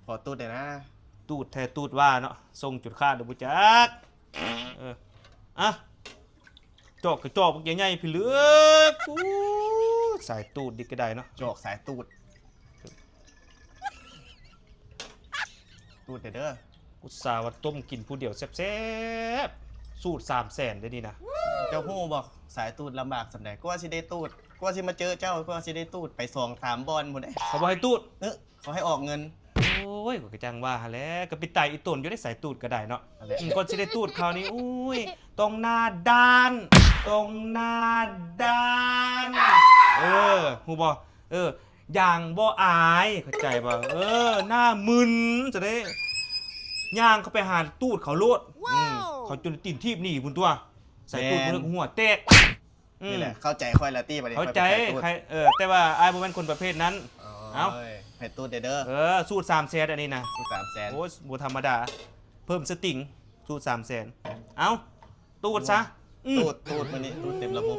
ຂໍຕູດແດ່ນະ. ຕູດແທ້ຕູດວ່າເນາະ ສົ່ງຈຸດຂາດບໍ່ຈັກ. ເອີ ອ່ະ ຈອກກະຈອກບັກໃຫຍ່ໆ ພີ່ເລີກ. ອູ້ ສາຍຕູດດີກະໄດ້ເນາະ ຈອກສາຍຕູດ. ຕູດເດີ ອຸດສາວ່າຕົ້ມກິນຜູ້ດຽວແຊບໆ ສູດສາມແສນເດ້ນີ້ນະ. ເຈົ້າຮູ້ບໍ່ ສາຍຕູດລຳບາກສ່ຳໃດ ກວ່າຊິໄດ້ຕູດ ກວ່າຊິມາເຈີເຈົ້າ ກວ່າຊິໄດ້ຕູດໄປສອງສາມບ່ອນພຸ້ນເດ້ ເຂົາບໍ່ໃຫ້ຕູດ ເອີ ເຂົາໃຫ້ອອກເງິນ. ໂອ້ຍ ຂ້ອຍກະຈັ່ງວ່າຫັ້ນແຫຼະ ກະໄປໄຕອີ່ຕົນຢູ່ໃນສາຍຕູດກະໄດ້ເນາະ. ອືມ ກ່ອນຊິໄດ້ຕູດຄາວນີ້ ໂອ້ຍ ຕ້ອງໜ້າດ້ານ ຕ້ອງໜ້າດ້ານ. ເອີ ຮູ້ບໍ່ ເອີ ຢ່າງບໍ່ອາຍ ເຂົ້າໃຈບໍ່? ເອີ ໜ້າມຶນຈະໄດ້ຍ່າງເຂົ້າໄປຫາຕູດເຂົາໂລດ. ເຂົາຈົນຕີນຖີບໜີພຸ້ນຕົວະ ສາຍຕູດພຸ້ນກະຫົວແຕກ. ນີ້ແຫຼະ ເຂົ້າໃຈຂ້ອຍແລ້ວຕິ ບາດນີ້ ເຂົ້າໃຈ. ເອີ ແຕ່ວ່າອ້າຍບໍ່ແມ່ນຄົນປະເພດນັ້ນ. ເອົາ ໃຫ້ຕູດເດີ ເອີ ສູດສາມແສນອັນນີ້ນະ ສູດສາມແສນ. ໂອ້ຍ ບໍ່ທຳມະດາ ເພີ່ມສະຕິງ ສູດສາມແສນ. ເອົາ ຕູດຊະ. ຕູດ ຕູດມື້ນີ້ ຕູດເຕັມລະບົບ.